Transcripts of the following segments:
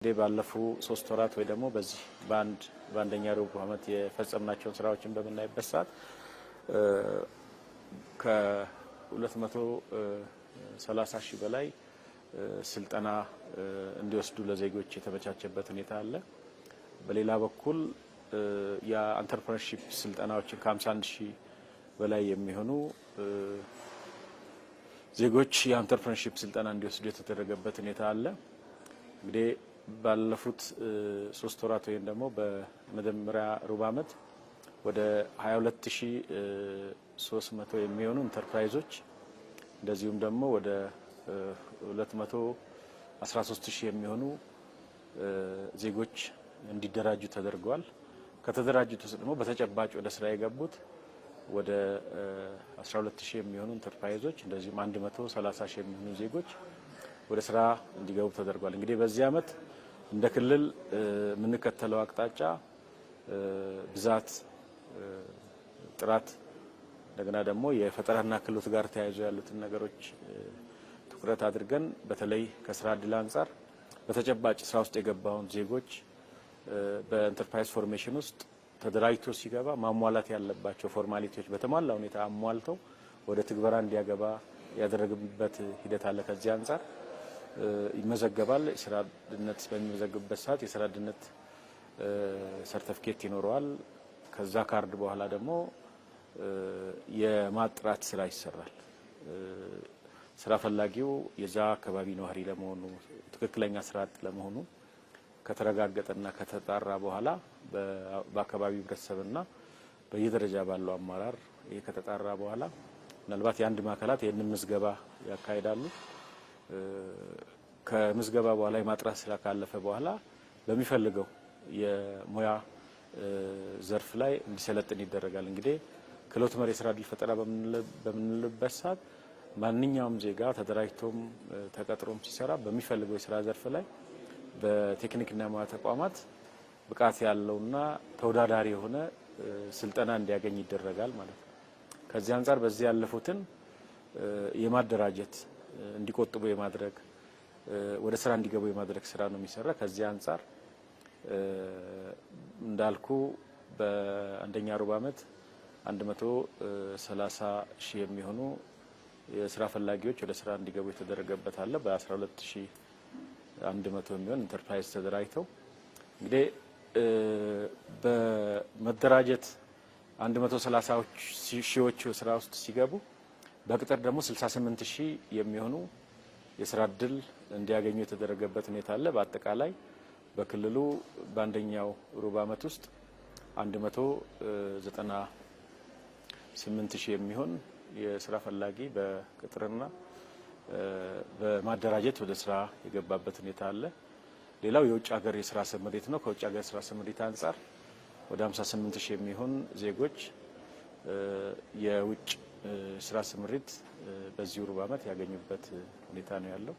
ባለፉ 3 ወራት ወይ ደግሞ በዚህ በአንደኛ ሩብ ዓመት የፈጸምናቸውን ስራዎችን በምናይበት ሰዓት ከ230 ሺህ በላይ ስልጠና እንዲወስዱ ለዜጎች የተመቻቸበት ሁኔታ አለ። በሌላ በኩል የ entrepreneurship ስልጠናዎችን ከ51 ሺህ በላይ የሚሆኑ ዜጎች የ entrepreneurship ስልጠና እንዲወስዱ የተደረገበት ሁኔታ አለ። እንግዲህ ባለፉት 3 ወራት ወይም ደግሞ በመጀመሪያ ሩብ ዓመት ወደ 22,300 የሚሆኑ ኢንተርፕራይዞች እንደዚሁም ደግሞ ወደ 213,000 የሚሆኑ ዜጎች እንዲደራጁ ተደርገዋል። ከተደራጁት ውስጥ ደግሞ በተጨባጭ ወደ ስራ የገቡት ወደ 12,000 የሚሆኑ ኢንተርፕራይዞች እንደዚሁም 130,000 የሚሆኑ ዜጎች ወደ ስራ እንዲገቡ ተደርጓል። እንግዲህ በዚህ ዓመት እንደ ክልል የምንከተለው አቅጣጫ ብዛት፣ ጥራት እንደገና ደግሞ የፈጠራና ክህሎት ጋር ተያይዞ ያሉትን ነገሮች ትኩረት አድርገን በተለይ ከስራ እድል አንጻር በተጨባጭ ስራ ውስጥ የገባውን ዜጎች በ enterprise formation ውስጥ ተደራጅቶ ሲገባ ማሟላት ያለባቸው formality ዎች በተሟላ ሁኔታ አሟልተው ወደ ትግበራ እንዲያገባ ያደረግበት ሂደት አለ። ከዚህ አንጻር ይመዘገባል። የስራ አጥነት በሚመዘገብበት ሰዓት የስራ አጥነት ሰርተፍኬት ይኖረዋል። ከዛ ካርድ በኋላ ደግሞ የማጥራት ስራ ይሰራል። ስራ ፈላጊው የዛ አካባቢ ነዋሪ ለመሆኑ፣ ትክክለኛ ስራ አጥ ለመሆኑ ከተረጋገጠና ከተጣራ በኋላ፣ በአካባቢው ህብረተሰብና በየደረጃ ባለው አመራር ይህ ከተጣራ በኋላ ምናልባት የአንድ ማዕከላት ይህንን ምዝገባ ያካሂዳሉ። ከምዝገባ በኋላ የማጥራት ስራ ካለፈ በኋላ በሚፈልገው የሙያ ዘርፍ ላይ እንዲሰለጥን ይደረጋል። እንግዲህ ክህሎት መር የስራ እድል ፈጠራ በምንልበት ሰዓት ማንኛውም ዜጋ ተደራጅቶም ተቀጥሮም ሲሰራ በሚፈልገው የስራ ዘርፍ ላይ በቴክኒክና ሙያ ተቋማት ብቃት ያለውና ተወዳዳሪ የሆነ ስልጠና እንዲያገኝ ይደረጋል ማለት ነው። ከዚህ አንጻር በዚህ ያለፉትን የማደራጀት፣ እንዲቆጥቡ የማድረግ፣ ወደ ስራ እንዲገቡ የማድረግ ስራ ነው የሚሰራ። ከዚህ አንጻር እንዳልኩ በአንደኛ ሩብ ዓመት 130 ሺህ የሚሆኑ የስራ ፈላጊዎች ወደ ስራ እንዲገቡ የተደረገበት አለ። በ12,100 የሚሆን ኢንተርፕራይዝ ተደራጅተው እንግዲህ በመደራጀት 130 ሺዎቹ ስራ ውስጥ ሲገቡ በቅጥር ደግሞ 68 ሺህ የሚሆኑ የስራ እድል እንዲያገኙ የተደረገበት ሁኔታ አለ። በአጠቃላይ በክልሉ በአንደኛው ሩብ ዓመት ውስጥ 198 ሺህ የሚሆን የስራ ፈላጊ በቅጥርና በማደራጀት ወደ ስራ የገባበት ሁኔታ አለ። ሌላው የውጭ ሀገር የስራ ስምሪት ነው። ከውጭ ሀገር የስራ ስምሪት አንጻር ወደ 58 ሺህ የሚሆን ዜጎች የውጭ ስራ ስምሪት በዚሁ ሩብ ዓመት ያገኙበት ሁኔታ ነው ያለው።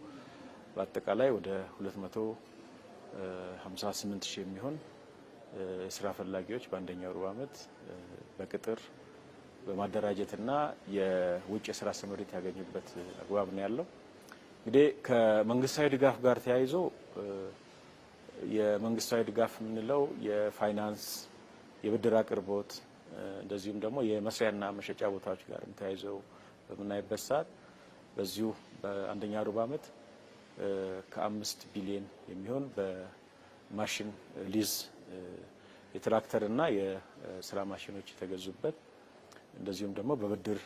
በአጠቃላይ ወደ 258 ሺህ የሚሆን የስራ ፈላጊዎች በአንደኛው ሩብ ዓመት በቅጥር፣ በማደራጀትና የውጭ የስራ ስምሪት ያገኙበት አግባብ ነው ያለው። እንግዲህ ከመንግስታዊ ድጋፍ ጋር ተያይዞ የመንግስታዊ ድጋፍ የምንለው የፋይናንስ፣ የብድር አቅርቦት እንደዚሁም ደግሞ የመስሪያና መሸጫ ቦታዎች ጋር ተያይዘው በምናይበት ሰዓት በዚሁ በአንደኛ ሩብ ዓመት ከ5 ቢሊዮን የሚሆን በማሽን ሊዝ የትራክተርና የስራ ማሽኖች የተገዙበት እንደዚሁም ደግሞ በብድር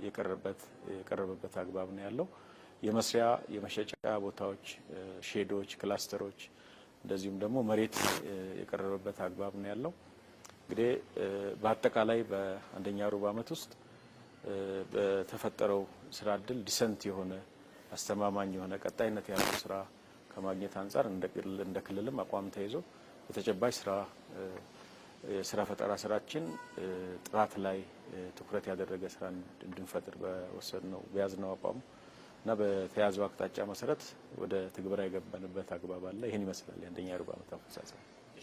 የቀረበበት አግባብ ነው ያለው። የመስሪያ የመሸጫ ቦታዎች፣ ሼዶች፣ ክላስተሮች እንደዚሁም ደግሞ መሬት የቀረበበት አግባብ ነው ያለው። እንግዲህ በአጠቃላይ በአንደኛ ሩብ ዓመት ውስጥ በተፈጠረው ስራ እድል decent የሆነ፣ አስተማማኝ የሆነ፣ ቀጣይነት ያለው ስራ ከማግኘት አንጻር እንደ ክልልም አቋም ተይዞ በተጨባጭ የስራ ፈጠራ ስራችን ጥራት ላይ ትኩረት ያደረገ ስራ እንድንፈጥር በወሰድነው፣ በያዝነው አቋም እና በተያዘው አቅጣጫ መሰረት ወደ ትግበራ የገባንበት አግባብ አለ። ይህን ይመስላል የአንደኛ ሩብ ዓመት አፈጻጸም።